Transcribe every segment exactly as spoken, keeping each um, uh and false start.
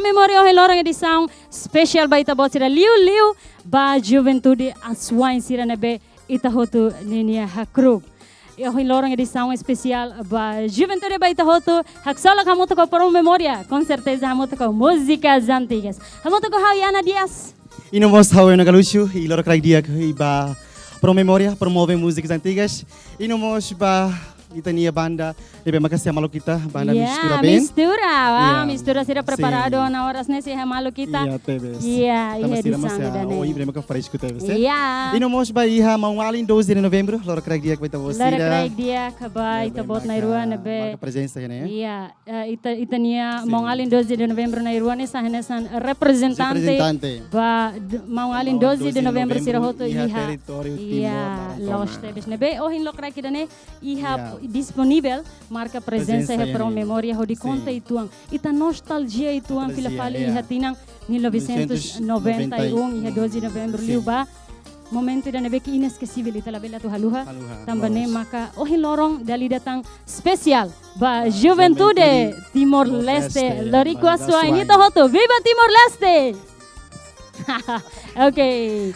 Memória ohin loron edisaun espesiál ba ita-boot sira, liuliu ba juventude asuwa'in sira ne'ebé ita hotu ninia hakru'uk. I ohin loron edisaun espesiál ba juventude, ba ita hotu, haksolok hamutuk ho Pro Memória, com certeza hamutuk ho múzikas antigas. Hamutuk ho ha'u Yana Dias. I no mós ha'u Eno Galuxo, i lorokraik di'ak ba Pro Memória, promove múzikas antigas. I no mós ba ita-nia banda ne'ebé maka sei hamaluk ita, banda Ya, Mistura Band. Mistura, wah, Ya. Mistura sira Sin. Preparadu ona oras ne'e sei hamaluk ita. Ya, tebes. Ya, Tanba iha sira mós edisaun ida-ne'e. Ohin ne'e maka fresku tebes, eh? Ya. I no mós ba iha maun-alin doze de novembro, lorokraik di'ak ba ita-boot sira. Lorokraik di'ak ba Ya, ita-boot maka na'in-rua ne'ebé. Marka prezensa iha ne'e, eh? Ya, eh, ita, ita-nia Sin. maun-alin doze de novembro na'in-rua ne'e sai hanesan reprezentante Reprezentante. ba d-, maun-alin Maun doze de novembro sira hotu iha iha territóriu Ya, Timor, Marau, loos Toma. tebes. Ne'ebé ohin lorokraik ida-ne'e iha Ya. disponivel marka prezensa Prezensa iha iha Pro ne'e. Memória hodi Sin. konta uitoan, ita nostalgia uitoan fila Nostalgia, fali ya. iha tinan mil novecentos e noventa e um, Noventa e um. iha doze de novembro Sin. liu ba momentu ida ne'ebé ke inesquecível, ita labele atu haluha. Haluha, Tanba ne'e loos. maka ohin loron dala ida tan espesiál ba Ya, juventude juventude Timor-Leste, Timor-Leste, loriku loriku asuwa'in, asuwa'in. ita hotu, viva Timor-Leste! Ok.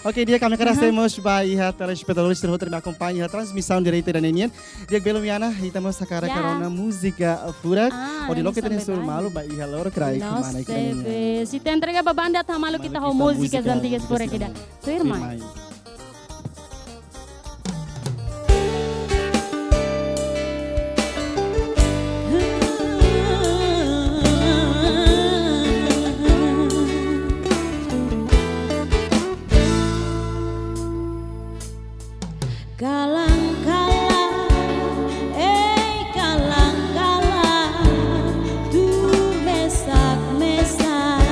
Ok, di'ak, ami hakarak Aha. hato'o mós ba iha telespetadór sira hotu ne'ebé akompaña iha transmisaun direta ida-ne'e nian. Di'ak, belun Yana, ita mós hakarak Ya. rona múzika furak. Ah, Hodi loke ita-nia hanesan soru baibain. malu ba iha lorokraik Loos mana ikan ini. tebes. Ita entrega ba banda atu hamaluk Hamaluk ita ho ita múzikas múzika antigas antigas furak ida. sira-ne'e. Tuirmai. Tuirmai. Kalan-kalan, ei, kalan-kalan, tuur mesak-mesak.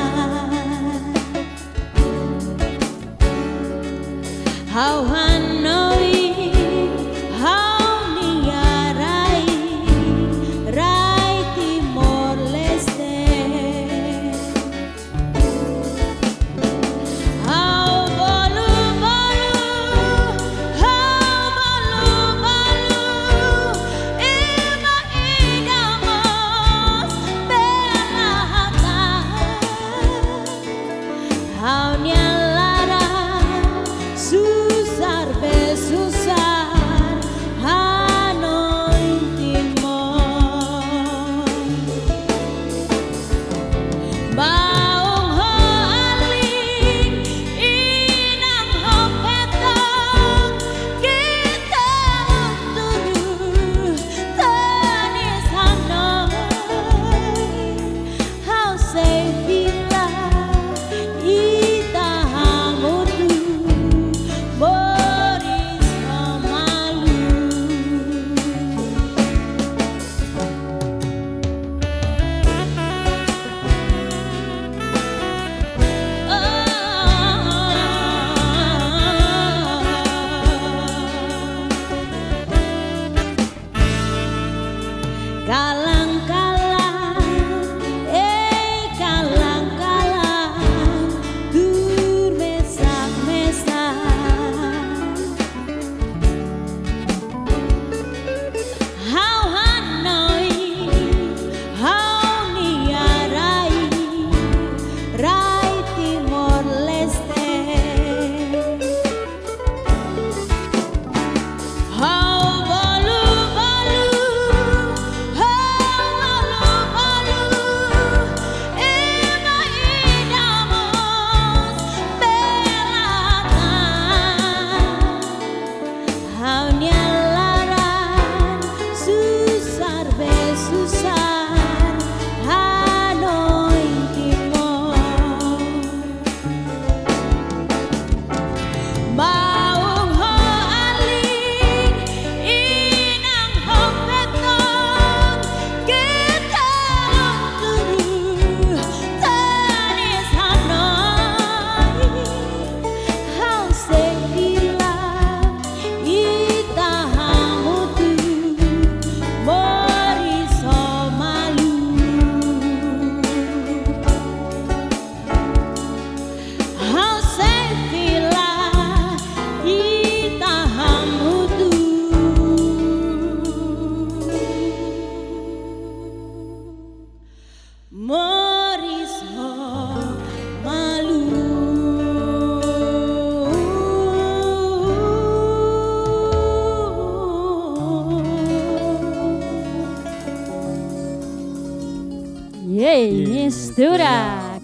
Yeay, Yeay, Mistura. Mistura.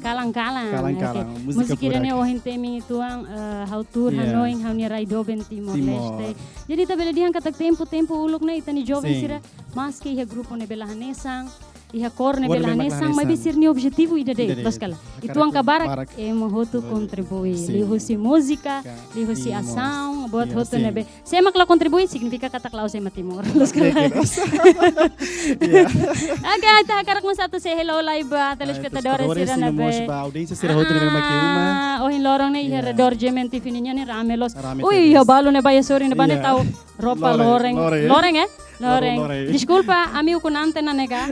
Kalan-kalan. Kalan-kalan. Oke. Múzika ida-ne'e furak. Ohin temi tuan, eh, hau tuur, iya, hanoin ha'u-nia rai doben Timor-Leste. Timor. Jadi ita bele dehan katak tempu, tempu uluk ne'e ita-nia joven, sin, sira maske iha grupu ne'ebé la hanesan, iha kór ne'ebé la hanesan, kór ne'ebé la hanesan, maibé sira-nia objetivu ida de'it, ida de'it, loos ka lae? Hakarak atu, ituan kabarak, barak, ema hotu kontribui. Kontribui. Sin. Liuhusi múzika, ka, liuhusi, sin, asaun, buat, sin, hotu, sin, ne'ebé. Se ema la kontribui, signifika katak la'ós ema Timor. Loos ka lae? Iya. Oke, ita hakarak mós atu say hello lai ba, ah, telespetadór, telespetadores sira, sira ne'ebé, mós ba audiénsia sira hotu ne'ebé mai ke uma. Ah, ohin loron ne'e iha, iya, redór G M N T V nian ne'e rame loos. Rame tebes. Ui, iha balu ne'ebá iha sorin ne'ebá ne'e, iya, tau roupa loren, loren. Loren. Loren, eh? Loren. Loren, loren. Deskulpa, ami ukun-an tiha ona ne'e ka.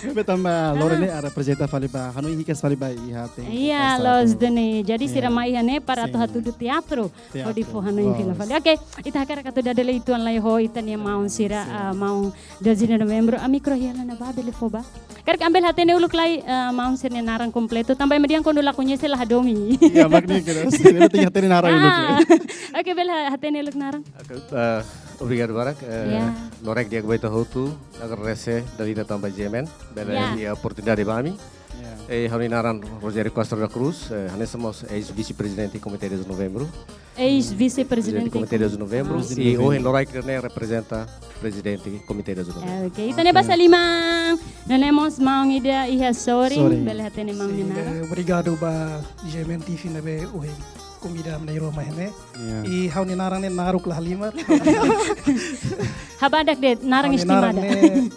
Maibé tanba loren, ah, ne'e reprezenta fali ba, hanoin hikas fali ba iha tempu, iya, festa loos ida-ne'e. Jadi, iya, sira mai iha ne'e para atu, sin, hatudu teatru. Teatru. Hodi fó hanoin, loos, fila fali. Oke, ita hakarak atu dada lee uitoan lai ho ita-nia maun sira, sin, ah, maun Dezina Novembru, ami krohia la na ba bele fó ba. Karik ami bele hatene uluk lai, eh, maun sira-nia naran kompletu, tanba ema dehan kuandu la koñese la hadomi. Iya, mak ne'e kira. Sira tenke hatene naran uluk lai. Ah, oke, bele ha-, hatene uluk naran. Oke, eh, obrigadu barak, eh, iya, loraik di'ak ba ita hotu, agradese dala ida tanba G M N, bele, iya, iha oportunidade ba ami. Iya. Eh, ha'u-nia naran Rogério Castro da Cruz, eh, hanesan mós eis-vise-prezidente Komité Dezina Novembru. Eis-vise-prezidente Komité Dezina Novembru, ah, i ohin loraik ida-ne'e reprezenta prezidente Komité Dezina Novembru. Ah, oke. Ita-nia, oke, basa liman, nune'e mós maun ida iha sorin, sorin, bele hatene maun nia naran. Sin, eh, obrigadu ba G M N T V ne'ebé ohin konvida ami na'in-rua mai iha ne'e. Iya. I ha'u-nia naran ne'e naruk la halimar. Habadak de'it, naran estimada. Ha'u-nia naran ne'e,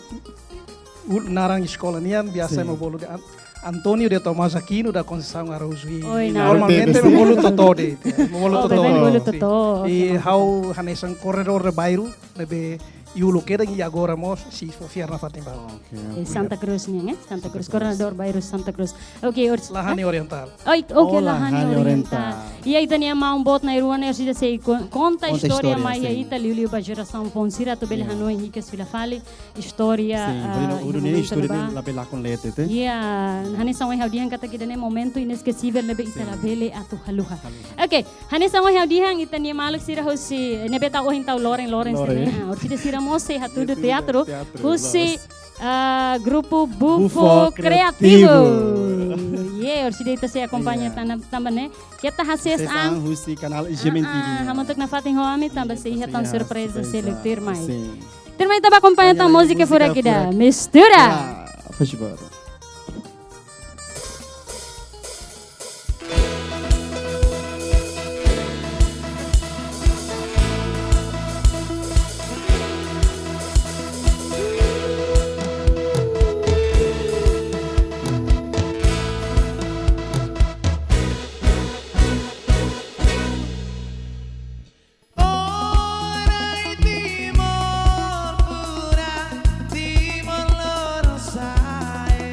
ul-, naran eskola nian, biasa, sin, ema bolu dehan An-, António de Tomás Aquino da Conceição Araújo. I, oi, i naran, normalmente, sin, ema bolu Totó de'it, ema bolu, oh, Totó. Bebé bolu, sin, Totó. I ha'u hanesan corredor de bairro, ne'ebé uluk kedan i agora mós sei fó fiar nafatin ba. Oke, oke. Eh, Santa Cruz nian, eh? Santa Cruz, Santa Cruz, corredor bairro Santa Cruz. Oke, ors-, La Hani, hah? Orientál. Oi, oke, oh, La Hani, La Hani Orientál. Orientál. Iha ita-nia maun boot na'in-rua ne'e, orsida sei kon-, konta, konta istória, istória, mai iha, sin, ita liuliu ba jerasaun foun sira atu bele, iya, hanoin hikas fila fali istória, sin, ah, hodi no, iha hodi no momentu istória ne'ebá. Ne'e labele lakon leten, eh? Iya, hanesan ohin ha'u dehan katak ida-ne'e momentu inesquecível ne'ebé ita, sin, labele atu haluha. Haluha. Oke, hanesan ohin ha'u dehan ita-nia maluk sira husi, ne'ebé tau ohin tau loren, loren, loren, sira-ne'e. Ah, orsida sira mós sei hatudu, iya, sira teatru, teatru, husi, loos, ah, grupu Bufo, Bufo Kreativu. Kreativu. Ye, orsida ita sei akompaña, iya, tan-, tanba ne'e keta hasees, hasees an, an husi kanál G M N T V. Ah, ah, hamutuk nafatin ho ami, tanba, iya, sei iha, sei iha tan surpreza, surpreza, seluk tuirmai. Sin. Tuirmai ita bá akompaña, akompaña tan múzika, múzika furak ida. Furak. Mistura. Ya, festival. Orai Timor furak, Timor Lorosa'e.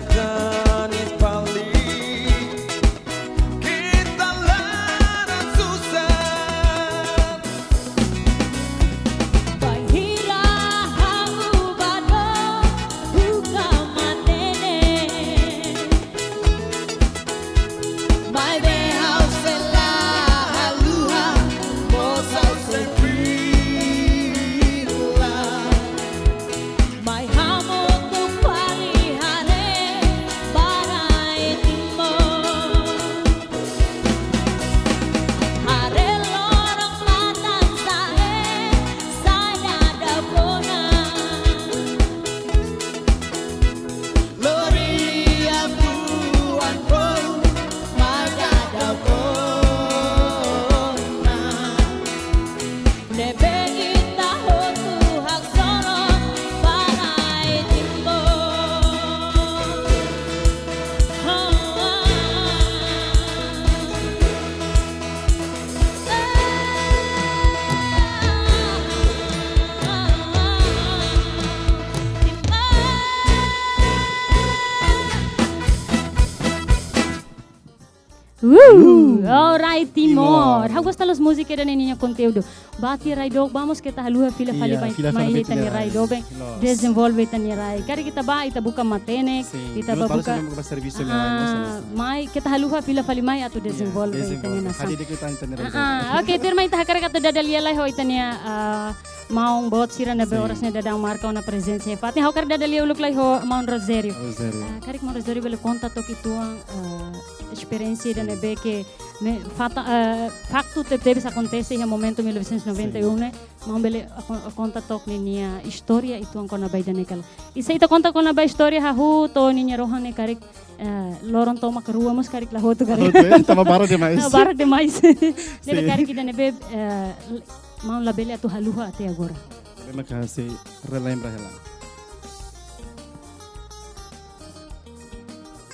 Tanis fali, keta laran susar. Bainhira ha'u bá dook, buka matenek. Maibé ha'u sei la haluha, mós ha'u sei fila. Mai hamutuk fali haree ba rai Timor. Haree loron-matan sa'e, sai dadauk ona. Lori atu an foun, mai dadauk ona. Ne'ebé ita hotu haksolok ba rai Timor. Uh, alright, Timor. Timor. Ha'u gosta loos múzika ida-ne'e ninia konteúdu. Bá tiha rai doben, vamos, keta haluha, fila fali. Iya, mai, fila fali mai ba ita-nia rai doben. Loos. Dezenvolve ita-nia rai. Karik ita bá, ita buka matenek, sin, ita bá buka, servisu, ah, mai, keta haluha, fila fali mai atu, iya, dezenvolve ita-nia nasaun. Hadi'a de'it ita-nia rai doben. Ah, oke, tuirmai, ita hakarak atu dada lia lai ho ita-nia, ah, maun boot sira ne'ebé, sin, oras ne'e daudaun marka ona prezensa iha fatin. Ha'u hakarak dada lia uluk lai ho maun Rogério. Rogério. Ah, karik maun Rogério bele konta took uitoan, ah, esperiénsia ida, sin, ne'ebé ke, ne'e, fata-, ah, faktu tebetebes akontese iha momentu mil novecentos e noventa e um, sin, ne'e. Maun bele ako-, konta took ninia istória uitoan kona-ba ida-ne'e ka lae. I se ita konta kona-ba istória hahú to'o ninia rohan ne'e karik, eh, loron tomak rua mós karik la hotu karik. La hotu, eh? Tanba barak demais. Ah, barak demais. Ne'ebé, sin, karik ida ne'ebé, eh, maun labele atu haluha até agora. Ne'ebé maka sei relembra hela.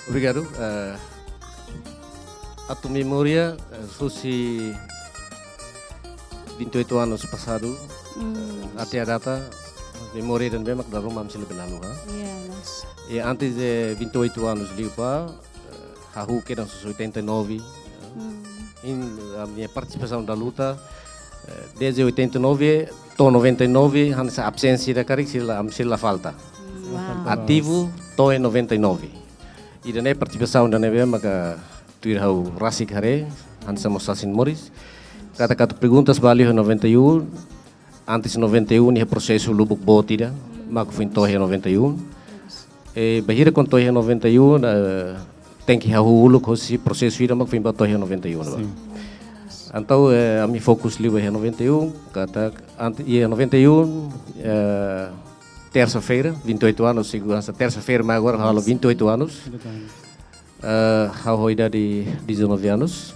Obrigadu. Eh, atu memória, eh, husi vinte e oito anos pasadu, mm, eh, até a data, memória ida ne'ebé mak dala ruma ami sei labele haluha. Iya, mas. I antes de vinte e oito anos liubá, eh, hahú kedas husi oitenta e nove, eh, mm, iha ami-nia partisipasaun iha luta, eh, desde oitenta e nove to'o noventa e nove, hanesan absénsia ida karik sei la, ami sei la falta. Mm, wow. Ativu to'o noventa e nove. Ida-ne'e partisipasaun ida ne'ebé maka tuir ha'u rasik haree, hanesan mós sasin moris. Katak atu perguntas ba liu iha noventa e um, antes noventa e um, iha prosesu lubuk boot ida, mak foin to'o iha noventa e um. I bainhira kuandu to'o iha noventa e um, eh, tenke hahú uluk hosi prosesu ida mak foin bá to'o iha noventa e um ne'ebá. Sin. Entaun, eh, ami fokus liu iha noventa e um, katak ante-, iha noventa e um, eh, tersa-feira, vinte e oito anos, seguransa, tersa-feira, mas agora halo vinte e oito anos. Vinte e oito anos. Eh, ha'u ho idade dezanove anos.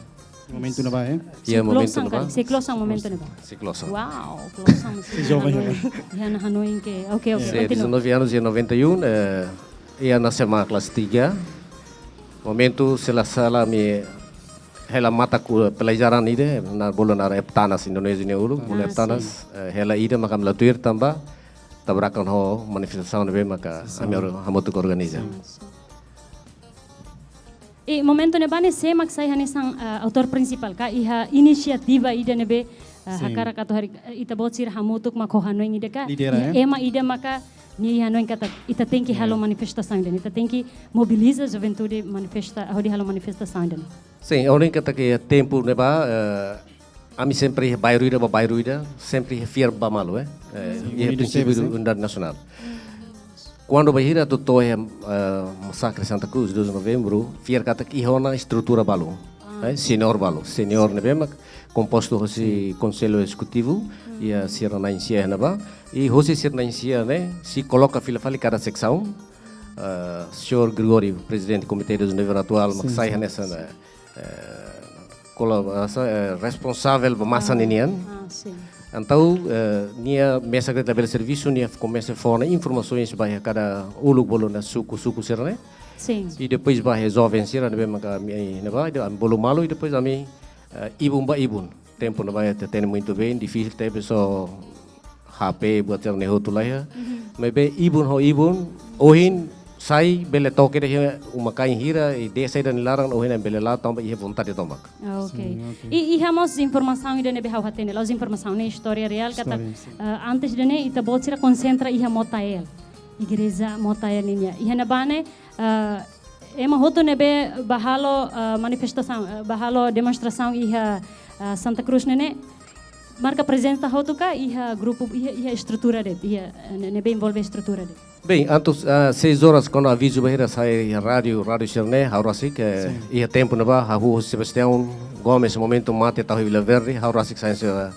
Momentu ne'ebá, eh? Iha momentu ne'ebá. Sei klosan momentu ne'ebá. Sei klosan. Wow, klosan. Sei joven, hanoin, joven. Iha hanoin ke. Oke, oke, sin, kontinua. Dezanove anos iha noventa e um, eh, iha SMA kelas tiga. Momentu sei la sala ami hela matan ku pelajaran ida, naran bolu naran Eptanas, Indonézia nia uluk, bolu Eptanas, ah, sin, eh, hela ida maka ami la tuir tanba tabrakan ho manifestasaun ne'ebé maka, sin, ami hamutuk organiza. Sin, sin. I momentu ne'ebá ne'e sé mak sai hanesan, ah, autór prinsipál ka iha inisiativa ida ne'ebé, ah, sin, hakarak atu harii, eh, ita-boot sira hamutuk mak ho hanoin ida ka? Lidera, iha, eh? Ema ida maka nia iha hanoin katak ita tenke, iya, halo manifestasaun ida-ne'e, ita tenke mobiliza juventude manifesta, hodi halo manifestasaun ida-ne'e. Sin, ha'u hanoin katak iha tempu ne'ebá, eh, ami sempre iha bairru ida ba bairru ida, sempre iha fiar ba malu, eh. Eh, sin, iha prinsípiu, sin, unidade nasionál. Kuandu bainhira atu to'o iha, eh, masakre Santa Cruz, doze de Novembro, fiar katak iha ona estrutura balu, ah, eh, sin, seniór balu, seniór ne'ebé mak kompostu hosi, sin, Konsellu Ezekutivu, hmm, iha sira na'in-sia iha ne'ebá, i hosi sira na'in-sia ne'e sei koloka fila fali kada seksaun, eh, señór Gregório, prezidente Komité dezanove atuál, mak, sin, sai, sin, hanesan, sin, eh, eh, kolo-, asa, eh, responsavel ba masa, ah, ninian. Ah, sin. Entaun, eh, nia mesak de'it labele servisu, nia komesa fó ona informasoens ba iha kada uluk bolu iha suku, suku sira-ne'e. Sin. I depois ba iha joven sira ne'ebé maka ami, eh, ne'ebá, ida ami bolu malu, i depois ami, eh, ibun ba ibun. Tempu ne'ebá ita hatene muito bem, difisil tebes, só HP, buat sira-ne'e hotu laiha. Mhm. Maibé ibun ho ibun, ohin sai bele to'o kedas iha uma-kain hira, i desa ida nia laran, ohin bele la'o tanba iha vontade tomak. Ah, ok. Sin, ok. I iha mós informasaun ida ne'ebé ha'u hatene, la'ós informasaun, ne'e istória reál, katak, Istória, sin. Ah, antes ida-ne'e ita-boot sira konsentra iha Motael. Igreja Motael nian. Iha ne'ebá ne'e, ah, ema hotu ne'ebé bá halo, ah, manifestasaun, ah, bá halo demonstrasaun iha, ah, Santa Cruz ne'e ne'e, marka prezensa hotu ka iha grupu, iha, iha estrutura de'it, iha, eh, ne-, ne'ebé envolve estrutura de'it? Bem, antes, ah, seis horas, kuandu avizu bainhira sai rádiu, rádiu sira-ne'e, ha'u rasik, eh, Sin. iha tempu ne'ebá, ha'u ho Sebastião Gomes, momentu mate, tau iha Vila Verde, ha'u rasik sai, eh,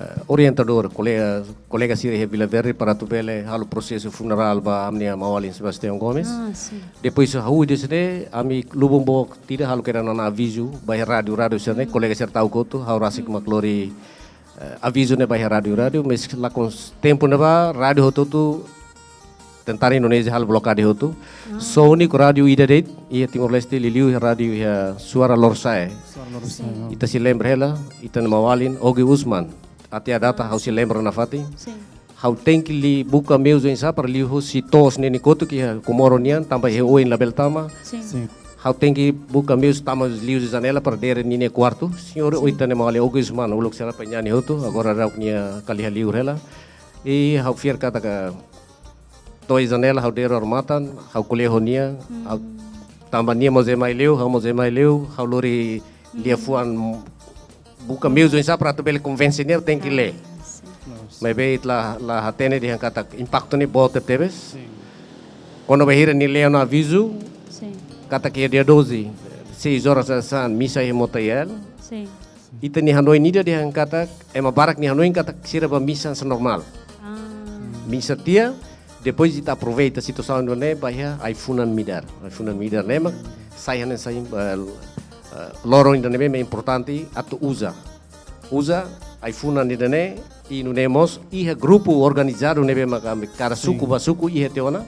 eh, orientadór, kolega, kolega sira iha Vila Verde, para atu bele halo prosesu funerál ba ami-nia maun-alin Sebastião Gomes. Ah, sin. Depois, ha'u dehan, ami lubun book ida halo kedas ona avizu ba iha rádiu, rádiu sira-ne'e, kolega sira ta'uk hotu, ha'u rasik mak lori, eh, avizu ne'e ba iha rádiu, rádiu, mas la kons-, tempu ne'ebá, rádiu hotu-hotu, tentara Indonézia halo blokade hotu. Só úniku rádiu ida de'it iha Timor-Leste, liuliu iha rádiu iha Suara Lorosa'e. Suara Lorosa'e, ah. Ita sei lembra hela, ita-nia maun-alin, Ogi Usman. Até à data, ha'u sei lembra nafatin. Sin. Ha'u tenke liu buka meius oinsá para liuhosi to'os ne'e nia kotuk iha Comoro nian, tanba iha oin labele tama. Sin. Sin. Ha'u tenke buka meius tama liu husi janela para dere ninia kuartu. Señór, Sin. Oita nia maun-alin Ogi Usman, uluk sira pe nyani hotu, agora daudaun nia kali hela liu hela. I ha'u fiar katak to'o iha janela, ha'u dere odamatan, ha'u ko'alia ho nia, ha'u tanba nia mós ema Aileu, ha'u mós ema Aileu, ha'u lori liafuan buka meius oinsá para atu bele konvense nia, tenke lee. Sin. Loos. Maibé ita la, la hatene dehan katak impaktu ne'e boot tebes. Sin. Kuandu bainhira nia lee ona avizu, Sin. katak iha dia doze, seis horas da san, misa iha Motael. Sin. Ita-nia hanoin ida dehan katak, ema barak nia hanoin katak sira bá misa hanesan normál. Ah. Misa tiha, depois ita aproveita situasaun ida-ne'e ba iha ai-funan midar. Ai-funan midar ne'e mak sai hanesan, eh, eh, loron ida ne'ebé mak importante atu uza. Uza ai-funan ida-ne'e, i nune'e mós iha grupu organizadu ne'ebé maka ami kada Sin. suku ba suku iha tiha ona.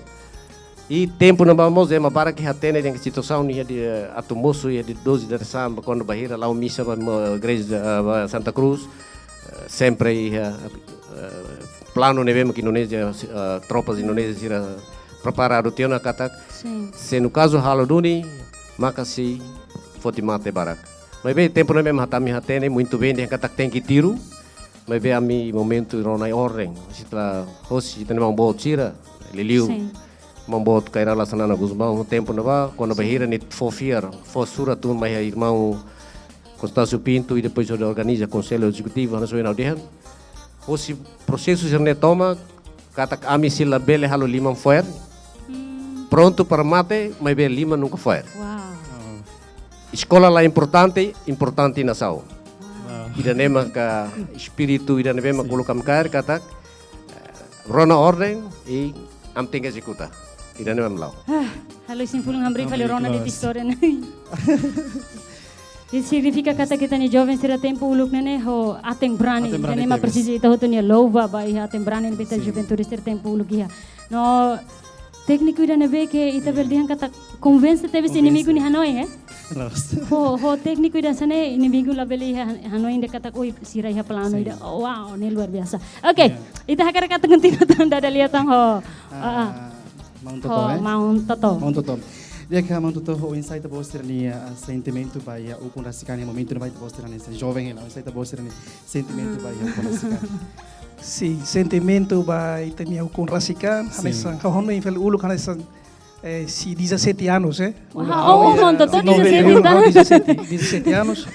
I tempu ne'ebá mós ema barak hatene dehan situasaun iha dia, eh, atu mosu iha dia doze dadeer-saan, kuandu bainhira la'o misa ba, mo-, igreja, eh, ba Santa Cruz, eh, sempre iha, eh, planu ne'ebé mak Indonézia, eh, tropas Indonézia sira preparadu tiha ona katak. Sin. Se no kazu halo duni, maka sei foti mate barak. Maibé tempu ne'ebé mak ami hatene muito bem dehan katak tenke tiru. Maibé ami momentu rona iha orden. Sita hosi ita-nia maun-boot sira, liuliu. Sin. Maun-boot Kay Rala Xanana Gusmão, tempu ne'ebá, kuandu bainhira nia fó fiar, fó surat tun mai iha irmaun Constâncio Pinto i depois hodi organiza Konsellu Ezekutivu, hanesan ohin ha'u dehan. Hosi prosesu sira-ne'e tomak, katak ami sei labele halo liman fo'er, Hmm. prontu para mate, maibé liman nunka fo'er. Wow. Ah, Eskola la importante, importante nasaun. ah. Ida-ne'e maka espíritu, ida-ne'e maka Sin. uluk ami kaer katak, eh, rona orden i ami tenke ezekuta. Ida-ne'e mak la'o. Ah, halo simpul hamri Hamri fali rona de'it kelas. istória ne'e. Ne'e signifika katak ita-nia joven sira tempu uluk ne'e ne'e ho aten-brani. Aten-brani Ne'e mak tebes. Presiza ita hotu nia louva ba iha aten-brani ne'ebé ita Sin. juventude sira tempu uluk iha. No tékniku ida-ne'ebé ke ita bele dehan katak konvense tebes Konvense. inimigu nia hanoin, eh? Loos. Ho, ho tékniku ida hanesan ne'e, inimigu labele iha han-, hanoin dehan katak, oi, sira iha planu Sin. ida. Oh, wow, ne'e luar biasa. Oke, Ya. ita hakarak atu kontinua tan dada lia tan ho. Ah, ah. Ah, Maun Ho, Toto, eh? Maun Toto. Maun Toto. Di'ak, Maun Toto, ho oinsá ita-boot sira-nia, ah, sentimentu ba iha ukun rasik an iha momentu ne'ebá ita-boot sira hanesan joven hela, oinsá ita-boot sira-nia sentimentu ba iha ukun rasik an? Sin, sentimentu ba ita-nia ukun rasik an, Sin. Hanesan, ha'u hanoin fali uluk hanesan, eh, sei dezassete anos, eh. Wah, oh, Maun Toto, Sin, noventa e um. dezassete tan. Dezassete, dezassete anos.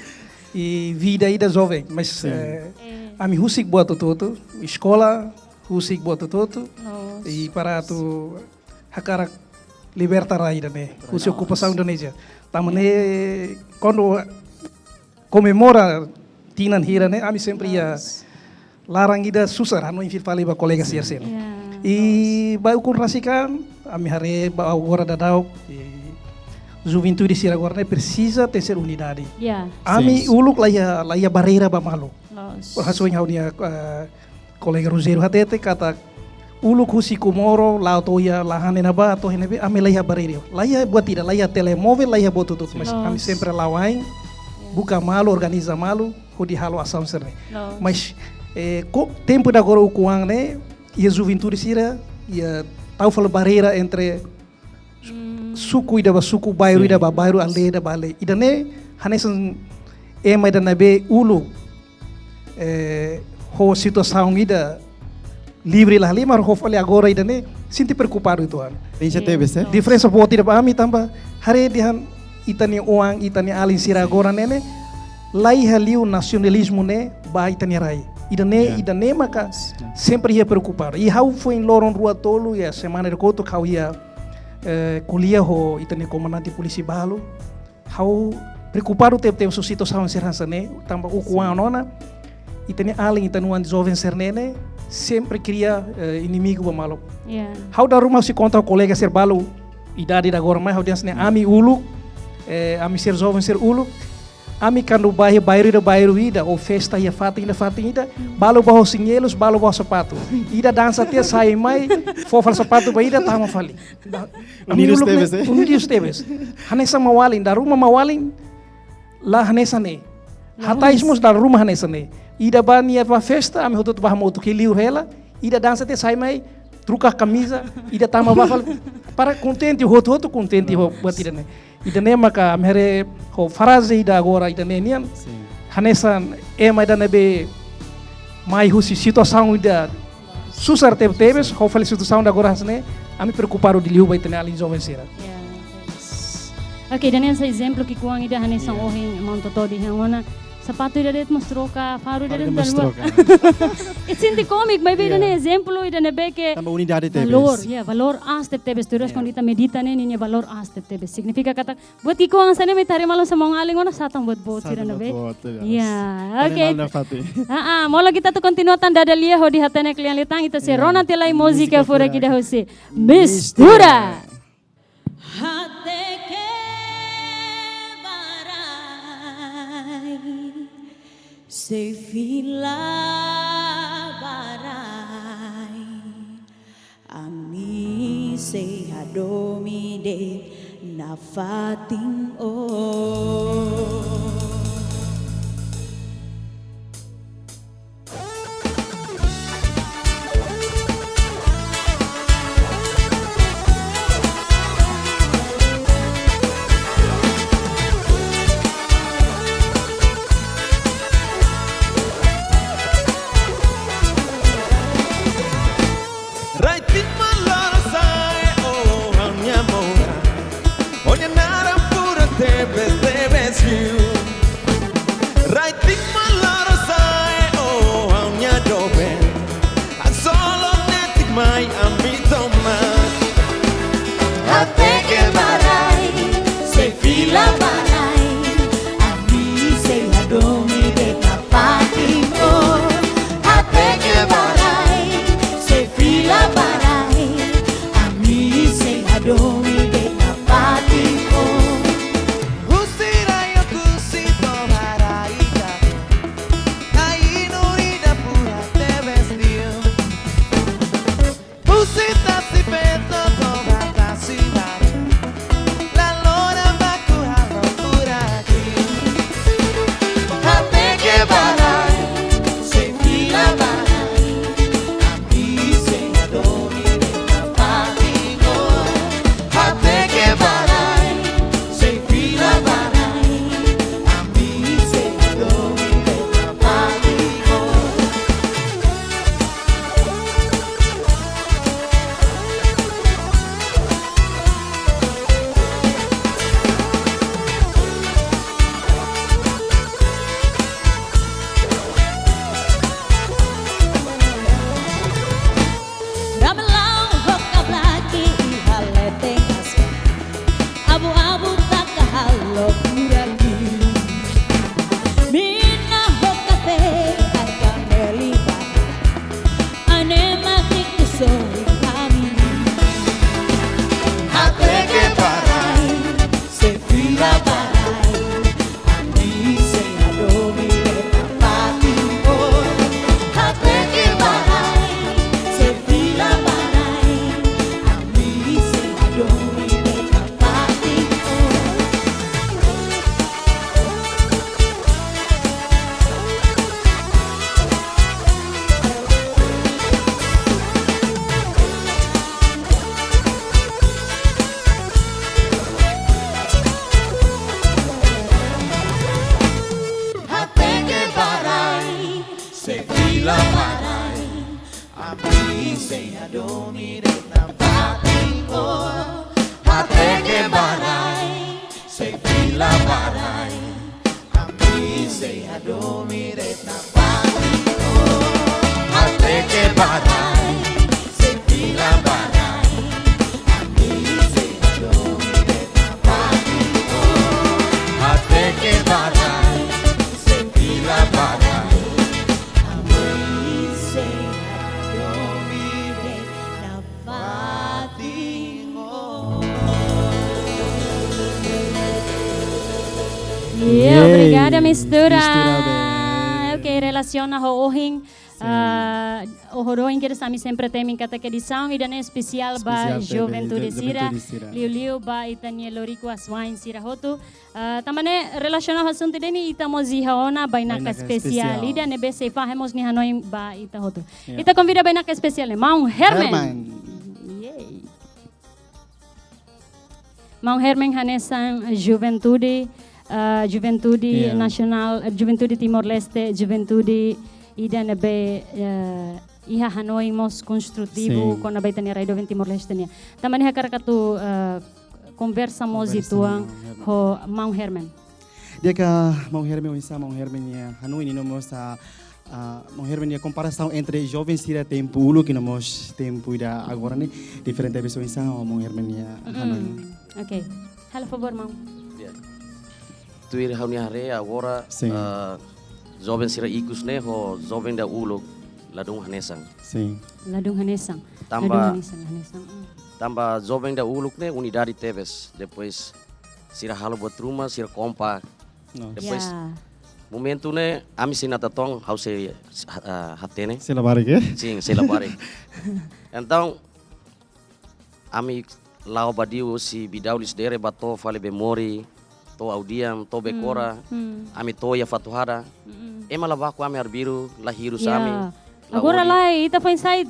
I vida ida joven, mas, Sin. eh, Eh, ami husik buat hotu-hotu, eskola, husik buat hotu-hotu. loos. I para atu hakarak liberta rai ida-ne'e, husi Loos. okupasaun Indonézia. Tanba ne'e, kuandu komemora tinan hira ne'e, ami sempre iha Loos. laran ida susar, hanoin fila fali ba kolega sira seluk. Ya. I ba ukun rasik an, ami haree ba agora daudaun, i juventude sira agora ne'e presiza ter ser unidade. Ya. Ami Sin. uluk la iha, la iha barreira ba malu. Loos. Hanesan ohin ha'u-nia, eh, kolega Rogério hatete katak uluk husi Comoro, la'o to'o iha lahan ne'ebá, to'o iha ne'ebé, ami la iha barreira. La iha buat ida, la iha telemóvel, la iha buat hotu-hotu. Mas Loos. ami sempre la'o ain, buka malu, organiza malu, hodi halo asaun sira-ne'e. Loos. Mas, eh, ko, tempu ida agora ukun an ne'e, iha juventude sira, iha tau fali barreira entre suku ida ba suku, bairru ida ba bairru, aldeia ida ba aldeia. Ida-ne'e hanesan ema ida ne'ebé uluk, eh, ho situasaun ida livre la halimar, ho fali agora ida-ne'e sente preokupadu uitoan. Diferensa boot ida ba ami tanba haree dehan ita-nia oan, ita-nia alin sira agora ne'e ne'e la iha liu nasionalizmu ne'e ba ita-nia rai. Ida-ne'e, ida-ne'e maka sempre iha preokupadu. I ha'u foin loron rua tolu iha semana ida kotuk ha'u iha, eh, ko'alia ho ita-nia komandante polísia balu. Ha'u preokupadu tebetebes ho situasaun sira hanesan ne'e, tanba ukun-an ona, ita-nia alin, ita-nia oan joven sira ne'e ne'e sempre kria, eh, inimigu ba maluk. Ha'u dala ruma sei konta ho kolega sira balu, idade ida agora mai, ha'u dehan hanesan ne'e, ami uluk, eh, ami sira joven sira uluk, ami kuandu bá iha bairru ida, bairru ida, ou festa iha fatin ida, fatin ida, balu bá ho xinelus, balu bá ho sapatu. Ida dansa tiha sai mai, fó fali sapatu ba ida, tama fali. Ami uluk ne'e, unidu tebes. Hanesan maun-alin, dala ruma maun-alin la hanesan ne'e. Hatais mós dala ruma hanesan ne'e. Ida bá nia bá festa, ami hotu-hotu bá hamutuk, liu hela, ida dansa tiha sai mai, troka kamiza, ida tama bá fali. Para kontente, hotu-hotu kontente ho buat ida-ne'e. Ida-ne'e maka ami haree ho fraze ida agora ida-ne'e nian. Hanesan ema ida ne'ebé mai husi situasaun ida susar tebetebes, ho fali situasaun ida agora hanesan ne'e, ami preokupadu liu ba ita-nia alin joven sira. Oke, ida-ne'e hanesan ezemplu ki'ikoan ida hanesan ohin maun Toto dehan ona, sapatu ida de'it mós troka, faru ida de'it mós troka. Ita sente kómiku, maibé ida-ne'e ezemplu ida ne'ebé ke tanba unidade tebes. Valór, ya, valór aas tebetebes, terus kuandu ita medita ne'e, ninia valór aas tebetebes. Signifika katak buat ki'ikoan hanesan ne'e mai tare malu sama maun-alin ona satan buat boot sira ne'ebé. Ya, oke. Ah, ah, molok ita atu kontinua tan dada lia hodi hatene kle'an liután, ita sei rona tiha lai múzika furak ida hosi Mistura. Hateke ba rai, sei fila ba rai. Ami sei hadomi de'it nafatin ó. Rai timan loron sa'e, ó ha'u-nia moras. Ó-nia naran furak tebes, tebes liu. Rai timan loron sa'e, ó ha'u-nia doben. Hasoru netik mai ami tomak. Hateke ba rai, sei fila ba rai. Ami sei hadomi de'it nafatin ó. Hateke ba rai, sei fila ba rai. Ami sei hadomi de'it nafatin ó. Husi rai Oekusi to'o ba rai Itabe, ai-nuri ida furak tebes liu. Husi tasi feto to'o ba tasi barak, laloran baku halo furak liu. Hateke ba rai, sei fila ba rai. Ami sei hadomi de'it nafatin ó. Hateke ba rai, sei fila ba rai. Ami sei hadomi de'it nafatin ó. Ramelau ho kablaki iha leten aspal. Abu-abu taka halo furak liu. Mina ho kafé harga meli barak. Ane mak riku sorin ami. Hateke ba rai, sei fila ba rai. Ami sei hadomi de'it nafatin ó. Hateke ba rai, sei fila ba rai. Ami sei hadomi de'it nafatin ó. Domi de'it nafatin, oh, hateke ba rai, sei fila ba rai. Ami sei hadomi de'it nafatin, oh, hateke ba rai, sei fila ba rai. Ami sei hadomi de'it nafatin, oh, hateke ba rai, sei fila ba rai. Ami sei hadomi de'it nafatin, oh. Yeah, obrigada, mistura. Mistura bem. Ok, relasiona ho ohin. Sin. Ah, oho doin kedas ami sempre temi katak edisaun ida-ne'e espesiál ba juventude sira. Juventude sira. Liuliu ba ita-nia loriku asuwa'in sira hotu. Ah, tanba ne'e relasiona ho asuntu ida-ne'e ita mós iha ona bainaka espesiál. Bainaka espesiál. Ida ne'ebé sei fahe mós nia hanoin ba ita hotu. Ya. Ita konvida bainaka espesiál ne'e, Maun Herman. Herman. Yeay. Maun Herman hanesan juventude, ah, juventude nasionál, eh, juventude Timor-Leste, juventude ida ne'ebé, eh, iha hanoin mós konstrutivu kona-ba ita-nia rai doben Timor-Leste nian. Tanba ne'e hakarak atu, eh, konversa mós uitoan ho Maun Herman. Di'ak, Maun Herman, oinsá Maun Herman nia hanoin no mós, ah, ah, Maun Herman nia komparasaun entre joven sira tempu uluk no mós tempu ida agora ne'e, diferente besik, oinsá Maun Herman nia hanoin? Ok. Halo favór, Maun. Ya. Tuir ha'u-nia haree agora, ah, joven sira ikus ne'e ho joven ida uluk ladún hanesan. Sin. Ladún hanesan. Tanba, ladún hanesan, hanesan. Tanba joven ida uluk ne'e unidade tebes. Depois sira halo buat ruma, sira kompak. No. Depois momentu ne'e ami sei natar to'ok, ha'u sei, ah, hatene. Sei labarik, eh? Sin, sei labarik. Entaun, ami la'o ba Diu, se Bidau Lisidere ba to'o fali Bemori, to'o Audian, to'o Bekora, ami to'o iha Fatuhada. Ema la baku ami arbiru, la hirus ami. Agora la, ita foin sai,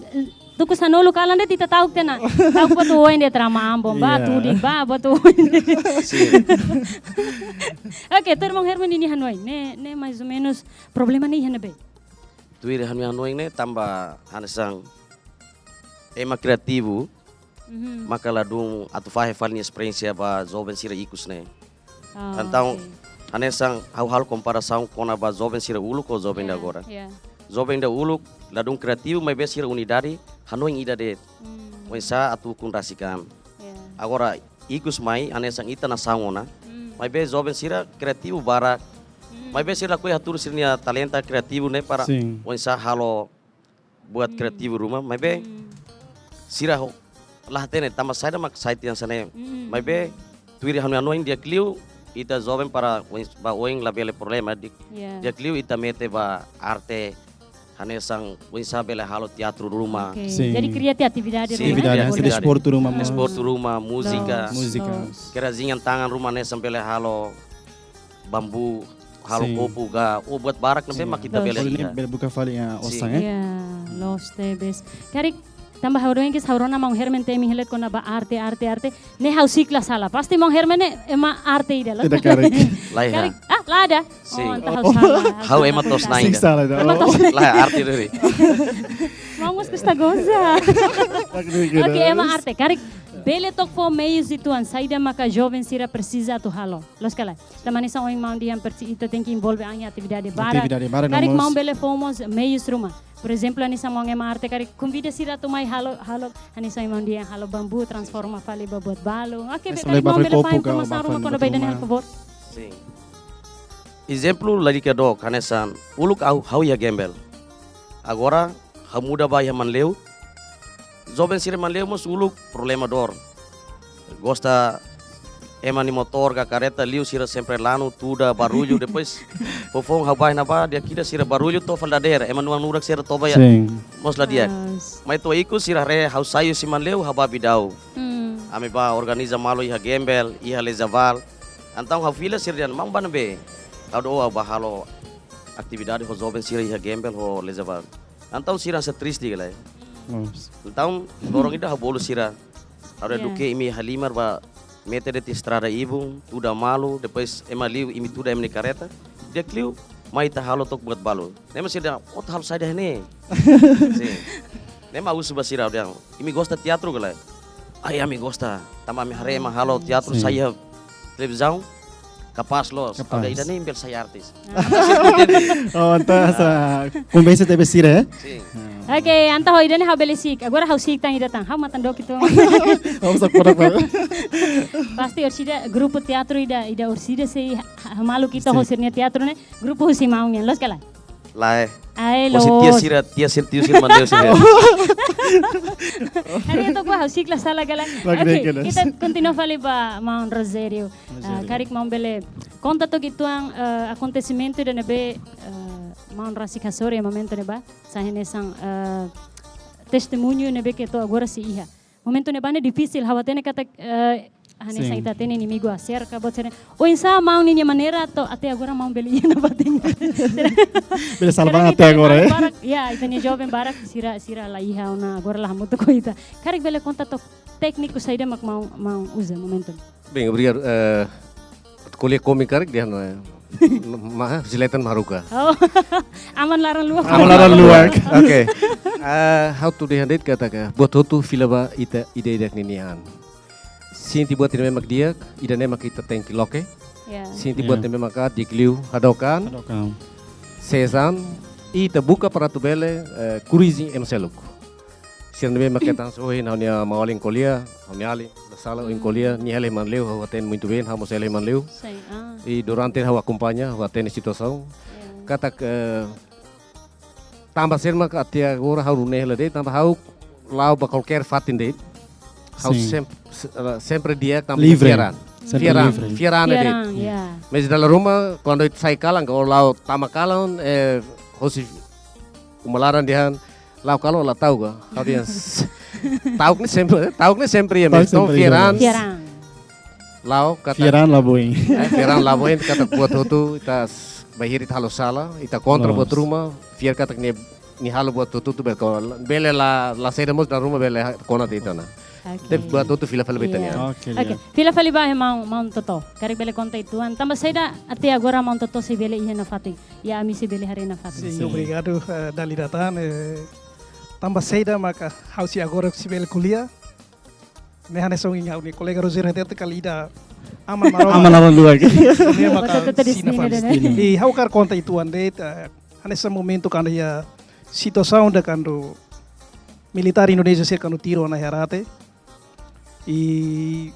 tuku sanulu kalan de'it ita ta'uk tiha ona. Ta'uk buat oin de'it, rama ambon, ba tudik, ba buat oin de'it. Sin. Ok, tuir Maun Herman nia hanoin ne'e, ne'e mais ou menus problema ne'e iha ne'ebé? Tuir ha'u-nia hanoin ne'e tanba hanesan ema kreativu, maka ladún atu fahe fali nia esperiénsia ba joven sira ikus ne'e. Ah, entaun, ok, hanesan ha'u halo komparasaun kona-ba joven sira uluk ho joven ida agora. Ya. Joven ida uluk ladún kreativu, maibé sira unidade, hanoin ida de'it. Hmm. Oinsá atu ukun rasik an. Ya. Agora, ikus mai, hanesan ita nasaun ona. Hmm. Maibé joven sira kreativu barak. Hmm. Maibé sira lakohi hatudu sira-nia talenta kreativu ne'e para oinsá halo buat kreativu ruma, maibé sira ho, la hatene tanba saida mak sai tiha hanesan ne'e. Maibé tuir ha'u-nia hanoin di'ak liu ita joven para oin, ba oin labele problema, di, di'ak liu ita mete ba arte, hanesan oinsá bele halo teatru ruma. Ok. Sin. Jadi kria tiha atividade ruma, atividade, hanesan desportu ruma mós. Desportu ruma, múzika. Múzika. Loos. Kerajinan tangan ruma hanesan bele halo bambu, halo kopu ka, oh, buat barak ne'ebé mak ita bele iha. Bele buka fali, ya, osan, eh? Ya, loos tebes. Karik, tanba ha'u doen kis ha'u rona Maun Herman temi hela de'it kona-ba arte, arte, arte. Ne'e ha'u siklus sala. Pasti Maun Herman ne'e ema arte ida loos. Tidak karik. Lae, karik. Ah, la ada. Sin. Oh, entaun ha'u sala. Ha'u ema to'os-na'in. Sala ida. Ema to'os-na'in. Lae, arte diri. Maun mós gosta goza. Oke, ema arte. Karik, bele to'ok fó meius uitoan saida maka joven sira presiza atu halo. Loos ka lae? Tanba hanesan ohin maun dehan presi-, ita tenke envolve an iha atividade barak. Atividade barak. Karik no mós maun bele fó mós meius ruma. Por ezemplu, hanesan maun ema arte karik konvida sira atu mai halo, halo, hanesan ohin maun dehan halo bambu, transforma fali ba buat balu. Oke, karik maun bele fó informasaun ruma kona-ba ida-ne'e, halo favór. Sin. Ezemplu, lalika dook, hanesan uluk ha'u, ha'u iha gembel. Agora, ha'u muda ba iha Manleu. Joven sira Manleu mós uluk problema dor. Gosta ema nia motór ka kareta liu sira sempre lanu, tuda, barullu, depois foufoun ha'u bá iha ne'ebá, di'ak ida sira barullu to'o fali dadeer, ema nurak-nurak sira toba iha. Sin. Mós la di'ak. Loos. Mai to'o ikus sira haree ha'u sai husi Manleu, ha'u bá Bidau. Hmm. Ami bá organiza malu iha gembel, iha Lezabal. Entaun ha'u fila sira dehan, maun bá ne'ebé? Ha'u dehan, oh, ha'u bá halo atividade ho joven sira iha gembel ho Lezabal. Entaun sira hanesan triste ka lae. Loos. Entaun loron ida ha'u bolu sira. Ha'u dehan, duké imi halimar bá mete de'it estrada ibun, tuda malu, depois ema liu imi tuda ema nia kareta. Di'ak liu, mai ita halo to'ok buat balu. Ne'e mak sira dehan, oh, ita halo saida iha ne'e? Sin. Ne'e mak husu ba sira dehan, imi gosta teatru ka lae? Ai, ami gosta. Tanba ami haree ema halo teatru, sin, sai iha televizaun, kapás loos. Kapás. Agora ida-ne'e bele sai artis. Oh, entaun asa konvense tebes sira, eh? Sin. Oke, entaun ho ida-ne'e ha'u bele si'ik. Agora ha'u si'ik tan ida tan. Ha'u matan doki tu. Ha'u sa kodak ba. Pasti orsida grupu teatru ida, ida orsida sei ha-, ha-, malu kita, sin, ho sira-nia teatru ne'e. Grupu husi maun nian, loos ka lae? Lae. Ai, loos. Husi tia sira, tia sira, tiu sira, mandeu sira. Hari itu gua ha'u si'ik la sala ka lae. Lagi. Oke, deh, kita kontinua fali ba maun Rogério. Rogério. Ah, karik maun bele konta took uitoan, eh, akontesimentu ida ne'ebé, eh, maun rasik hasoru iha momentu ne'ebá, sai hanesan, eh, testemuñu ne'ebé ke to'o agora sei iha. Momentu ne'ebá ne'e difisil, ha'u hatene katak, eh, hanesan, sin, ita hatene inimigu aserka, buat sira-ne'e. Oinsá maun ninia maneira to'o até agora maun bele iha nafatin? Bele salva até agora, eh? Barak, ya, ita-nia joven barak sira, sira la iha ona, agora la hamutuk ho ita. Karik bele konta took tékniku saida mak maun, maun uza momentu ne'e? Bem, obrigadu. Eh, ko'alia komi karik dehan, eh, ma, si leten mak haruka. Oh, aman laran luak. Aman laran luak. Oke. Eh, ha'u atu dehan de'it katak buat hotu fila ba ita ida-idak ninia an. Sente buat ida-ne'e mak di'ak, ida-ne'e mak ita tenke loke. Ya. Sente buat, ya, ida-ne'e mak di'ak liu hadook an. Hadook an. Sees an, ita buka para atu bele, eh, korrije ema seluk. Sira ne'ebé mak hetan, so, hein, ha'u-nia maun-alin ko'alia, ha'u-nia alin, la sala, ohin, hmm, ko'alia, nia hela iha Manleu, ha'u hatene muito bem, ha'u mós hela iha Manleu. Sin, ah. I durante ha'u akompaña, ha'u hatene situasaun. Ya. Katak, eh, tanba sira mak até agora ha'u rune hela de'it, tanba ha'u la'o ba kualkér fatin de'it. Ha'u, sin, sem-, se-, eh, sempre di'ak tanba, livre, fiar an. Sempre, fiar an, livre, fiar an de'it. Fiar an, ya. Mas dala ruma, kuandu ita sai kalan, ka la'o tama kalan, eh, hosi uma laran dehan, la'o kalan la ta'uk ka? Ha'u dehan, s-, ta'uk ne'e sempre, ta'uk ne'e sempre iha, ta'uk, mas sempre fiar an. Fiar an. La'o katak, fiar an la boin. Eh, fiar an la boin, katak buat hotu, ita s-, bainhira ita halo sala, ita kontra, loos, buat ruma, fiar katak nia, nia halo buat hotu, hotu bele ko-, bele la, la saida mós dala ruma bele ha-, kona tiha ona. Oke. Depois buat hotu fila fali ba ita-nia an. Iya. Oke, oke, iya. Fila fali ba iha maun, maun Toto. Karik bele konta uitoan. Tanba saida até agora maun Toto sei bele iha nafatin. Ya, ami sei bele haree nafatin. Sin, sin, obrigadu, eh, Dalida tan, eh, tanba saida maka ha'u sei agora sei bele ko'alia. Ne'e hanesan ohin ha'u-nia kolega Rogério hatete katak ida Aman Maromak. Aman Maromak luak. Ne'e maka, maka tata sina destino fali. Destino. I ha'u hakarak konta uitoan de'it, eh, hanesan momentu kuandu iha situasaun ida kuandu militár Indonézia sira kuandu tiru ona iha rate. I